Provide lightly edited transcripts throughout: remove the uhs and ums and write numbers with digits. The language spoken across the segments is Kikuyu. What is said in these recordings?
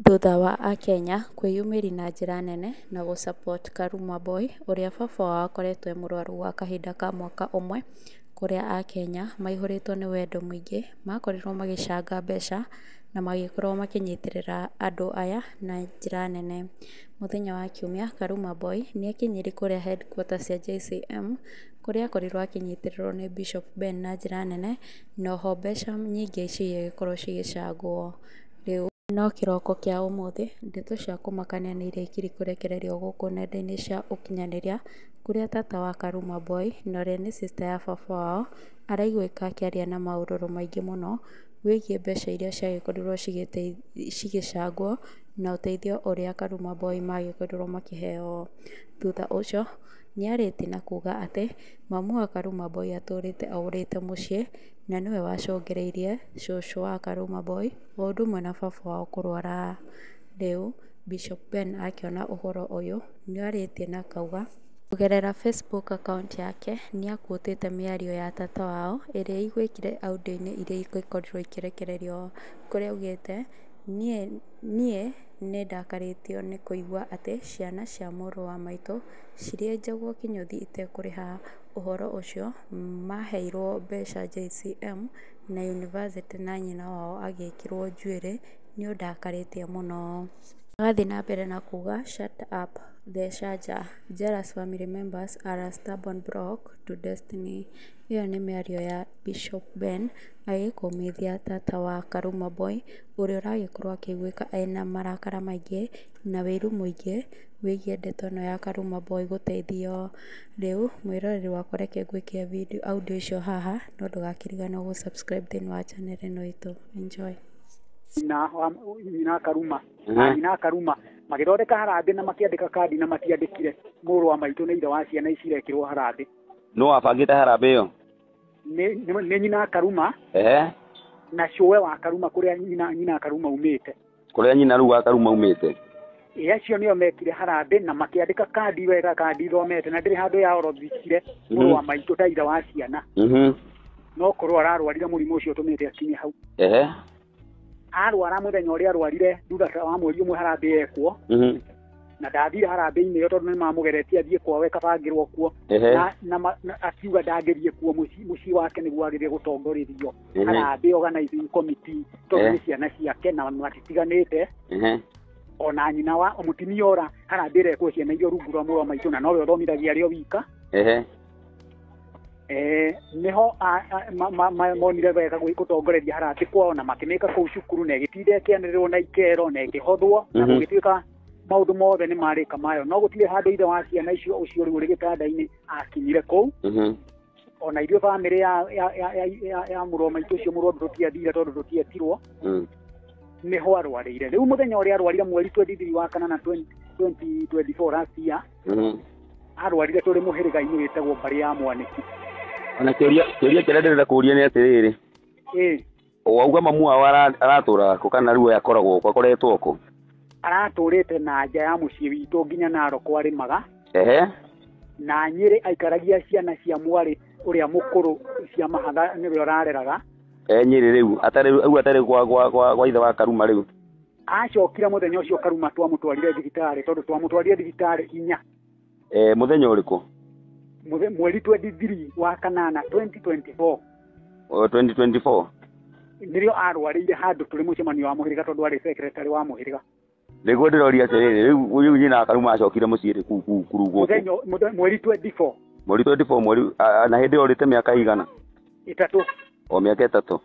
Thutha wa akenya kwĩyumĩria na njĩra nene na gũ support Karuma Boy ũrĩa baba wao akoretwo e mũrwaru gwa kahinda ka mwaka ũmwe, kũrĩa akenya maihũrĩtwo nĩ wendo mũingĩ, makorirwo magĩcanga mbeca na magĩkorwo makĩnyitĩrĩra andũ aya na njĩra nene. Mũthenya wa kiumia, Karuma Boy nĩekinyirie kũrĩa headquarter cia JCM, kũrĩa akorirwo akĩnyitĩrĩrwo nĩ Bishop Ben na njĩra nene, na oho mbeca nyingĩ cigĩkorwo cigĩcangwo. Rĩu no kĩroko kĩa ũmũthĩ, ndeto cia kũmakania nĩirĩkirie kũrekererio gũkũ nenda-inĩ cia ũkinyanĩria, kũrĩa tata wa Karuma Boy na ũrĩa nĩ sister ya baba wao, araiguĩka akĩaria na maũrũrũ maingĩ mũno, wĩgiĩ mbeca iria ciagĩkorirwo cigĩcangwo na ũteithio ũrĩa Karuma Boy magĩkorirwo makĩheo. Thutha ũcio, nĩarĩtie na kuga atĩ, mamu wa Karuma Boy atũrĩte aũrĩte mũciĩ, na nĩwe wacũngĩrĩirie cũcũ wa Karuma Boy o ũndũ ũmwe na baba wao kũrwara. Rĩu Bishop Ben akĩona ũhoro ũyũ, nĩarĩtie na akauga kũgerera Facebook account yake nĩakuotĩte mĩario ya tata wao ĩrĩa ĩiguĩkire audio-inĩ iria igĩkorirwo ikĩrekererio, kũrĩa augĩte, niĩ nĩndakarĩtio nĩ kũigua atĩ ciana cia mũrũ wa maitũ cirĩenjagwo kĩnyũthi itekũrĩha. Ũhoro ũcio maheirwo mbeca JCM na yunivasĩtĩ na nyina wao agĩkĩrwo njuĩrĩ nĩũndakarĩtie mũno. Agathiĩ na mbere na kuga shut up theca nja, jealous family members are a stubborn block to destiny. Ĩyo nĩ mĩario ya Bishop Ben agĩkũmithia tata wa Karuma Boy ũrĩa ũragĩkorwo akĩiguĩka ena marakara maingĩ na wĩiru mũingĩ wĩgiĩ ndeto ĩno ya Karuma Boy gũteithio. Rĩu mwĩroreri wakwa reke ngwĩkĩre video audio icio haha no ndũgakĩriganĩrwo gũ subscribe thĩinĩ wa channel ĩno itũ. Enjoy. Nyina wa nyina Karuma na nyina Karuma magĩthondeka harambĩ na makĩandĩka kandi na matiandĩkire mũrũ wa maitũ nĩ ithe wa ciana ici irekĩrwo harambĩ. No wabangĩte harambĩ ĩyo? Nĩ nyina Karuma na cũwe wa Karuma kũrĩa nyina Karuma umĩte. Kũrĩa nyina rĩu wa Karuma umĩte? Ĩ acio nĩo mekire harambĩ na makĩandĩka kandi wega, kandi thomete na ndĩrĩ handũ yaorothikire mũrũ wa maitũ ta ithe wa ciana. No korwo ararwarire mũrimũ ũcio ũtũmĩte akinye hau. Arwara mũthenya ũrĩa arwarire thutha wa mweri ũmwe harambĩ ekwo. Na ndathire harambĩ-inĩ ĩyo tondũ nĩmamũgeretie athiĩ kwawe kabangĩrwo kuo. Na akiuga ndangĩthiĩ kuo mũciĩ wake nĩguo agĩthiĩ gũtongorerio harambĩ organizing committee tondũ nĩ ciana ciake na matitiganĩte. Ona nyina wa mũtumia ora harambĩ ĩrekwo ciana iria rungu rwa mũrũ wa maitũ na nowe ũthomithagia arĩ o wika. Niho monire wega gũtongoreria harambĩ kwao na makĩmĩka kũu cukuru na ĩgĩtinda ĩkĩanĩrĩrwo na ikero na ĩkĩhothwo na gũgĩtuĩka maũndũ mothe nĩ marĩka mayo no gũtirĩ handũ ithe wa ciana icio ũcio rĩu ũrĩ gĩtanda-inĩ akinyire kũu. Ona ithuĩ bamĩrĩ ya mũrũ wa maitũ ũcio mũrwaru tũtiathire tondũ tũtietirwo. Nĩho arwarĩire. Rĩu mũthenya ũrĩa arwarire mweri 23 wa kanana 2024 last year, arwarire tũrĩ mũhĩrĩga-inĩ wĩtagwo mbarĩ ya Mwanĩki. Ona kĩũria kĩrĩa ndĩrenda kũũria nĩ atĩrĩrĩ, wauga mamu wao aratũraga kũ kana rĩu akoragwo kũ, akoretwo kũ? Aratũrĩte na nja ya mũciĩ witũ nginya Narok arĩmaga. Na Nyĩrĩ aikaragia ciana cia mwarĩ ũrĩa mũkũrũ cia mahatha nĩwe ũrareraga. Nyĩrĩ rĩu atarĩ atarĩ kwa ithe wa Karuma rĩu. Acokire mũthenya ũcio Karuma twamũtwarire thibitarĩ tondũ twamũtwarire thibitarĩ inya. Mũthenya ũrĩkũ? Mweri 23 wa kanana 2024. 2024. Nĩrĩo arwarĩire handũ tũrĩ mũcemanio wa mũhĩrĩga tondũ arĩ secretary wa mũhĩrĩga. Nĩguo ndĩroria atĩrĩrĩ, rĩu nyina Karuma acokire mũciĩ rĩ kũu kũu gũkũ? Mũthenya mweri 24. Mweri 24 mweri na hĩndĩ ĩyo ũrĩte mĩaka igana? Ĩtatũ. O mĩaka ĩtatũ.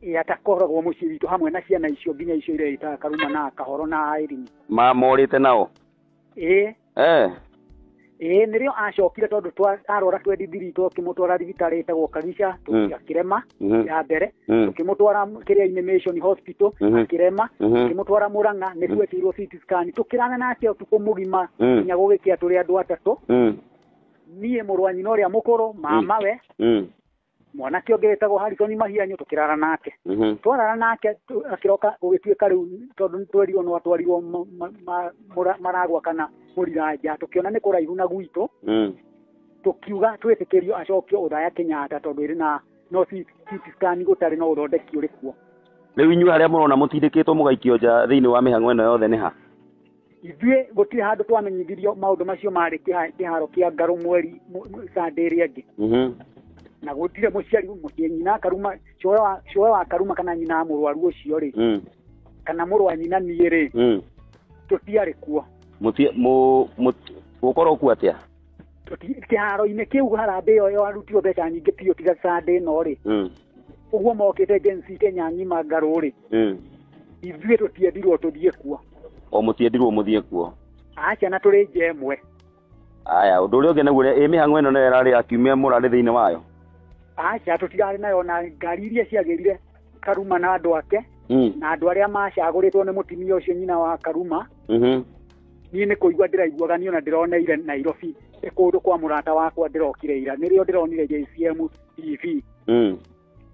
Ĩ atakoragwo mũciĩ witũ hamwe na ciana icio nginya icio ireitaga Karuma na Kahoro na Irene. Morĩte nao? Ĩ. Ĩ nĩrĩo acokire tondũ arwara 23 tũkĩmũtwara thibitarĩ ĩtagwo Kagica akĩrema ya mbere, tũkĩmũtwara kĩrĩa-inĩ Mission Hospital akĩrema, tũkĩmũtwara Murang'a nĩ twekĩirwo CT scan tũkĩrana nake ũtukũ mũgima nginya gũgĩkĩa tũrĩ andũ atatũ. Niĩ mũrũ wa nyina ũrĩa mũkũrũ, mamawe, mwanake ũngĩ wĩtagwo Harrison Mahianyu tũkĩrara nake. Twarara nake akĩroka gũgĩtuĩka rĩu tondũ nĩtwerirwo no atwarirwo Maragwa kana Mũriranja tũkĩona nĩ kũraihu na gwitũ. Tũkiuga twĩtĩkĩrio acokio Othaya Kenyatta tondũ ĩrĩ na no CT scan gũtarĩ no ũthondeki ũrĩ kuo. Rĩu inyuĩ harĩa mũrona mũtindĩkĩtwo mũgaikio nja thĩinĩ wa mĩhang'o ĩno yothe nĩ ha? Ithuĩ gũtirĩ handũ twamenyithirio maũndũ macio marĩ kĩharo kĩa Ngarũ mweri Sunday ĩrĩa ĩngĩ. Na gũtirĩ mũciari mũciĩ nyina Karuma cũwe wa Karuma kana nyina mũrwaru ũcio rĩ kana mũrũ wa nyina niĩ rĩ tũtiarĩ kuo. Gũkorwo kuo atĩa? Kĩharo-inĩ kĩu harambee ĩyo yarutirwo mbeca nyingĩ biũ tiga Sunday ĩno rĩ. Ũguo mokĩte Gen Z Kenya ng'ima Ngarũ rĩ. Ithuĩ tũtiendirwo tũthiĩ kuo. O mũtiendirwo mũthiĩ kuo? Aca, na tũrĩ nja ĩmwe. Aya, ũndũ ũrĩa ũngĩ naguo ĩ mĩhang'o ĩno nayo ĩrarĩ ya kiumia mũrarĩ thĩinĩ wayo? Aca, tũtirarĩ nayo, na ngari iria ciagĩrire Karuma na andũ ake na andũ arĩa macagũrĩtwo nĩ mũtumia ũcio nyina wa Karuma. Niĩ nĩ kũigua ndĩraiguaga niĩ ona ndĩroneire Nairobi nĩ kũndũ kwa mũrata wakwa ndĩrokire ira nĩrĩo ndĩronire JCM TV.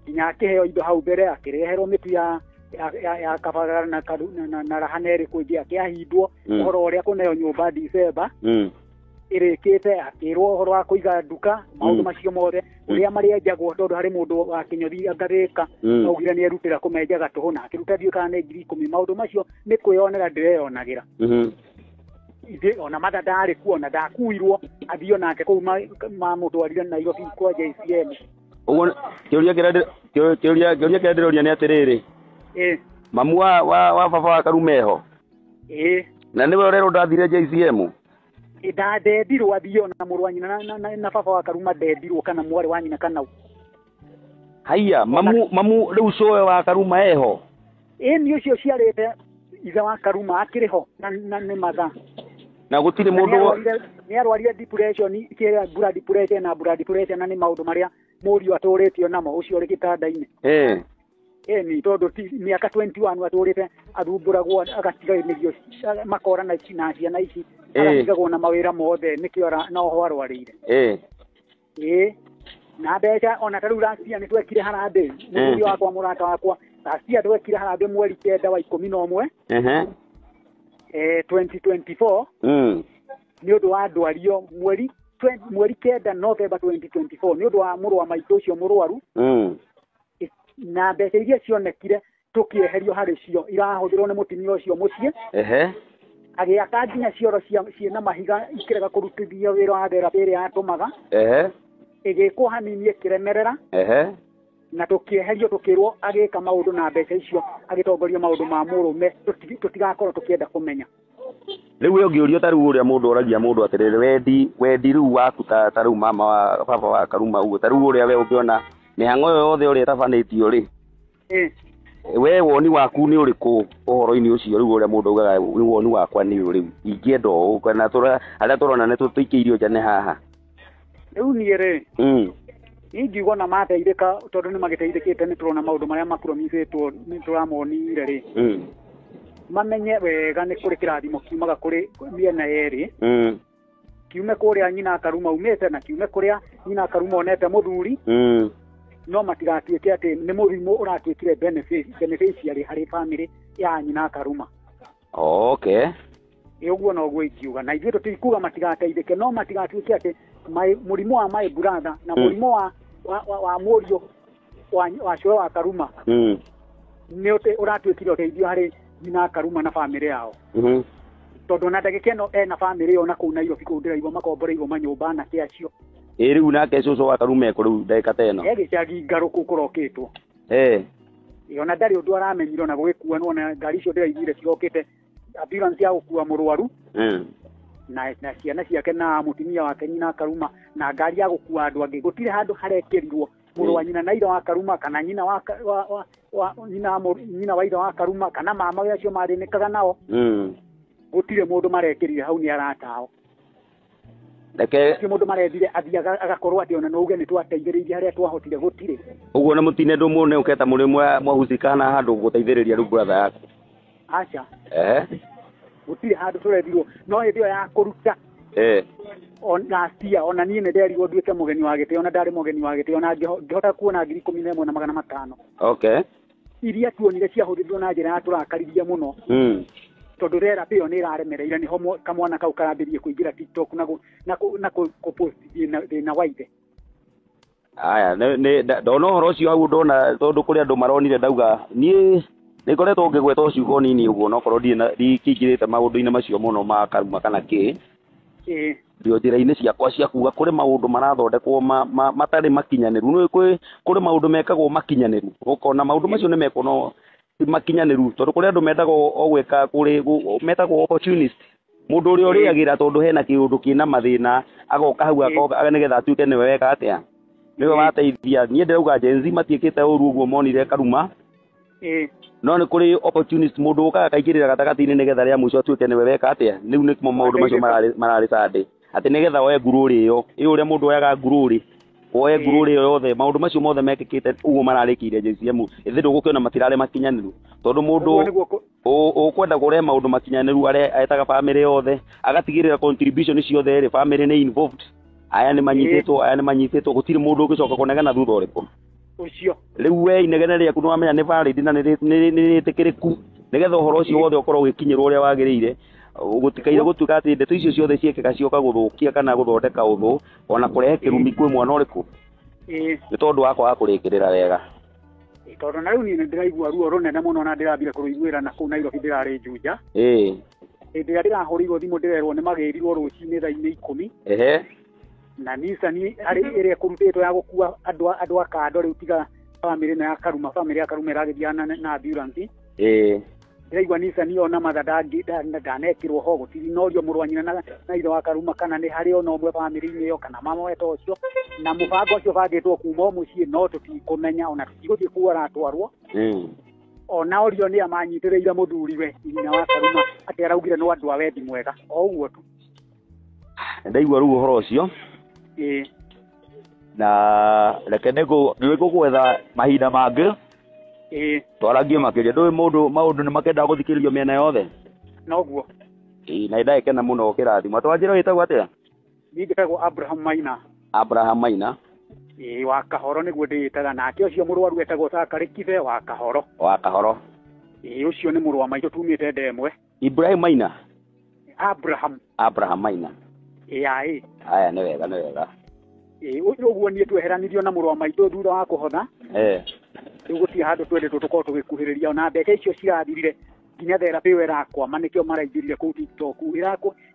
Nginya akĩheo indo hau mbere akĩreherwo mĩtu ya kabagara na raha nerĩ kũingĩ akĩahindwo ũhoro ũrĩa kũneo nyũmba December ĩrĩkĩte akĩrwo ũhoro wa kũiga nduka maũndũ macio mothe ũrĩa marĩenjagwo tondũ harĩ mũndũ wa kĩnyũthi angathĩka augire nĩ erutĩra kũmenjaga tũhũ na akĩruta ndiũĩ kana nĩ 10,000 maũndũ macio nĩ kwĩyonera ndĩreyonagĩra. Ithe ona matha ndarĩ kuo na ndakuirwo athio nake kũu mamũtwarire Nairobi kwa JCM. Ũguo kĩũria kĩrĩa ndĩroria nĩ atĩrĩrĩ, mamu wa baba wa Karuma eho? Na nĩwe ũrerwo ndathire JCM? Ndendirwo athio na mũrũ wa nyina na baba wa Karuma ndendirwo kana mwarĩ wa nyina kana haiya mamu rĩu cũwe wa Karuma eho? Ĩ nĩ ũcio ciarĩte ithe wa Karuma akĩrĩ ho na nĩ matha na gũtirĩ mũndũ nĩ arwarire depression kĩrĩa blood pressure na blood pressure na nĩ maũndũ marĩa mũriũ atũrĩtio namo ũcio ũrĩ gĩtanda-inĩ. Ĩ tondũ mĩaka 21 atũrĩte athumbũragwo agatiganĩrio makora na ciana ici agatigagwo na mawĩra mothe nĩkĩo na oho arwarĩire. Ĩ na mbeca ona ta rĩu last year nĩ twekire harambee mũthuri wakwa mũrata wakwa last year twekire harambee mweri 9 wa 11 2024 nĩ ũndũ wa ndwario mweri 9 November 2024 nĩ ũndũ wa mũrũ wa maitũ ũcio mũrwaru na mbeca iria cionekire tũkĩeherio harĩ cio irahũthĩrwo nĩ mũtumia ũcio mũciĩ. Agĩaka nginya cioro ciĩna mahiga ikĩrega kũrutithia wĩra wa therapy ĩrĩa atũmaga. Ĩgĩkwo hanini ĩkĩremerera na tũkĩeherio tũkĩrwo agĩka maũndũ na mbeca icio agĩtongoria maũndũ ma mũrũme tũtigakorwo tũkĩenda kũmenya. Rĩu we ũngĩũrio ta rĩu ũrĩa mũndũ oragia mũndũ atĩrĩrĩ wendi rĩu waku ta rĩu mama wa baba wa Karuma ũguo ta rĩu ũrĩa we ũngĩona mĩhang'o ĩyo yothe ũrĩa ĩtabanĩtio rĩ, we woni waku nĩ ũrĩkũ ũhoro-inĩ ũcio rĩu ũrĩa mũndũ augaga nĩ woni wakwa nĩ ũyũ rĩu ingĩenda ũũ kana harĩa tũrona nĩ tũikĩirio nja nĩ haha? Rĩu niĩ rĩ ingiuga ona mateithĩka tondũ nĩ magĩteithĩkĩte nĩ tũrona maũndũ marĩa mapromisĩtwo nĩ tũramonire rĩ mamenye wega nĩ kũrĩ kĩrathimo kiumaga kũrĩ mĩena yerĩ kiume kũrĩa nyina Karuma umĩte na kiume kũrĩa nyina Karuma onete mũthuri no matigatuĩke atĩ nĩ mũrimũ ũratuĩkire beneficiary harĩ family ya nyina Karuma. Okay. Ĩ ũguo noguo ingiuga na ithuĩ tũtikuga matigateithĩke no matigatuĩke atĩ mũrimũ wa my brother na mũrimũ wa mũriũ wa cũwe wa Karuma nĩ ũratuĩkire ũteithio harĩ nyina Karuma na family yao. Tondũ ona ndagĩka ĩno ena family ona kũu Nairobi kũu ndĩraigua makomboreirwo manyũmba anake acio. Ĩ rĩu nake cũcũ wa Karuma ekũ rĩu ndagĩka ta ĩno? E gĩcagi Ngarũ kũu kũrokĩtwo. Ona ndarĩ ũndũ aramenyire ona gũgĩkuanwo ona ngari icio ndĩraiguire cirokĩte ambulance ya gũkua mũrwaru na ciana ciake na mũtumia wake nyina Karuma na ngari ya gũkua andũ angĩ gũtirĩ handũ harekĩrirwo mũrũ wa nyina na ithe wa Karuma kana nyina wa nyina wa ithe wa Karuma kana mama we acio mathĩnĩkaga nao gũtirĩ mũndũ marekĩrire hau nĩ arata ao. Reke mũndũ marendire athiĩ agakorwo atĩ ona no uge nĩ twateithĩrĩirie harĩa twahotire gũtirĩ. Ũguo na mũtine ndũ ũketa mũrĩ mwahusika handũ gũteithĩrĩria rĩu brother yaku? Aca. Gũtirĩ handũ tũrendirwo no hĩndĩ ĩyo ya kũruta last year ona niĩ nĩ nderirwo nduĩke mũgeni wa gĩtĩo na ndarĩ mũgeni wa gĩtĩo na ngĩhota kuona 11,500. Okay. Iria tuonire ciahũthĩrirwo na njĩra ya tũrakaririe mũno tondũ therapy ĩyo nĩ ĩraremereire nĩho kamwana kau karambĩrĩrie kũingĩra TikTok na kũpost thĩna wa ithe. Aya, ndona ũhoro ũcio hau ndona tondũ kũrĩ andũ maronire ndauga niĩ Nĩ ngoretwo ngĩgweta ciugo nini ũguo no korwo ndikĩingĩrĩte maũndũ-inĩ macio mũno ma Karuma kana kĩ. Ndio njĩra-inĩ ciakwa cia kuga kũrĩ maũndũ marathondekwo matarĩ makinyanĩru. Nĩ kũrĩ maũndũ mekagwo makinyanĩru, ũkona maũndũ macio nĩ mekwo no ti makinyanĩru, tondũ kũrĩ andũ mendagwo o gwĩka kũrĩ metagwo opportunist. Mũndũ ũrĩa ũrĩagĩra tondũ hena kĩũndũ kĩna mathĩna agoka hau akoga nĩgetha atuĩke nĩwe weka atĩa, nĩwe wateithia. Niĩ ndĩrauga Gen Z matiĩkĩte ũru ũguo monire Karuma. No nĩ kũrĩ opportunist, mũndũ ũkaga akaingĩrĩra gatagatĩ-inĩ nĩgetha rĩa mũico atuĩke nĩwe weka atĩa. Rĩu nĩmo maũndũ macio mararĩ sande, atĩ nĩgetha woe ngurũrĩ ĩyo, ĩ ũrĩa mũndũ oyaga ngurũrĩ, woe ngurũrĩ ĩyo yothe, maũndũ macio mothe mekĩkĩte ũguo mararĩkĩire JCM, ĩthĩ ndũgũkĩona matirarĩ makinyanĩru, tondũ mũndũ ũkwenda kũrehe maũndũ makinyanĩru arĩa etaga bamĩrĩ yothe, agatigĩrĩra contribution ciothe rĩ, bamĩrĩ nĩ involved, aya nĩ manyitĩtwo, aya nĩ manyitĩtwo, gũtirĩ mũndũ ũngĩcoka kũnegena thutha ũrĩkũ ũcio. Rĩu we inegene rĩaku nĩwamenya nĩ valid na nĩ rĩtĩkĩrĩku, nĩgetha ũhoro ũcio wothe ũkorwo ũgĩkinyĩrwo ũrĩa wagĩrĩire, gũtikaire gũtuĩka atĩ ndeto icio ciothe ciĩkĩka cioka gũthũkia kana gũthondeka ũthũ ona kũrehe kĩrumi kwĩ mwana ũrĩkũ, nĩ tondũ wa kwaga kũrĩkĩrĩra wega. Tondũ na rĩu niĩ nĩndĩraigua ruo rũnene mũno na ndĩrambire kũrũiguĩra na kũu Nairobi ndĩrarĩ Juja. Hĩndĩ ĩrĩa ndĩrahũrĩirwo thimũ ndĩrerwo nĩ magĩrirwo rũcinĩ thaa-inĩ 10. Na Nissan harĩ ĩrĩa ĩkũrutĩtwo ya gũkua andũ a kando rĩu tiga bamĩrĩ ĩno ya Karuma, bamĩrĩ ya Karuma ĩragĩthiĩ na ambulance. Ndĩraigua Nissan ona matha ndanekĩrwo ho, gũtirĩ norio mũrũ wa nyina na ithe wa Karuma kana nĩ harĩ ona ũmwe bamĩrĩ-inĩ ĩyo kana mama weta ũcio, na mũbango ũcio ũbangĩtwo kuma o mũciĩ no tũtikũmenya ona tũtigũthiĩ kũu aratwarwo. Ona orio nĩ amanyitĩrĩire mũthuriwe nyina wa Karuma atĩ araugire no andũ a wendi mwega o ũguo tu. Ndaigua rĩu ũhoro ũcio. Na reke nĩngũgwetha mahinda mangĩ twaragie makĩria. Ndũĩ mũndũ maũndũ nĩ makendaga gũthikĩrĩrio mĩena yothe. Noguo. Na nĩndagĩkena mũno ũkĩrathimwo. Twanjĩra wĩtagwo atĩa? Niĩ njĩtagwo Abraham Maina. Abraham Maina. Wa Kahoro nĩguo ndĩĩtaga, nake ũcio mũrwaru etagwo Zakary Kibe wa Kahoro. Wa Kahoro. Ũcio nĩ mũrũ wa maitũ tumĩte ndemwe. Ibrahim Maina. Abraham. Abraham Maina. Ĩĩ. Aya nĩ wega, nĩ wega. Ũguo niĩ tweheranirio na mũrũ wa maitũ thutha wa kũhotha. Rĩu gũtirĩ handũ twendetwo tũkorwo tũgĩkuhĩrĩria, ona mbeca icio cirathirire nginya therapy ĩyo ĩrakwama, nĩkĩo maraingĩrire kũu TikTok,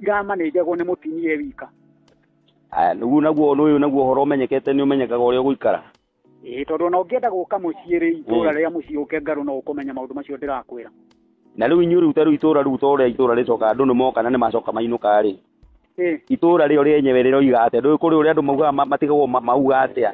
iramanĩnjagwo nĩ mũtumia wika. Aya rĩu naguo ũyũ naguo ũhoro ũmenyekete nĩ ũmenyekaga ũrĩa ũgũikara. Tondũ ona ũngĩenda gũka mũciĩ rĩ, itũra rĩa mũciĩ ũke Ngarũ no ũkũmenya maũndũ macio ndĩrakwĩra. Na rĩu inyuĩ rĩu ta rĩu itũra rĩu ta ũrĩa itũra rĩcoka andũ nĩ moka na nĩ macoka mainũka rĩ, itũra rĩo rĩenyewe rĩroiga atĩa? Ndũĩ kũrĩ ũrĩa andũ maugaga matigagwo mauga atĩa?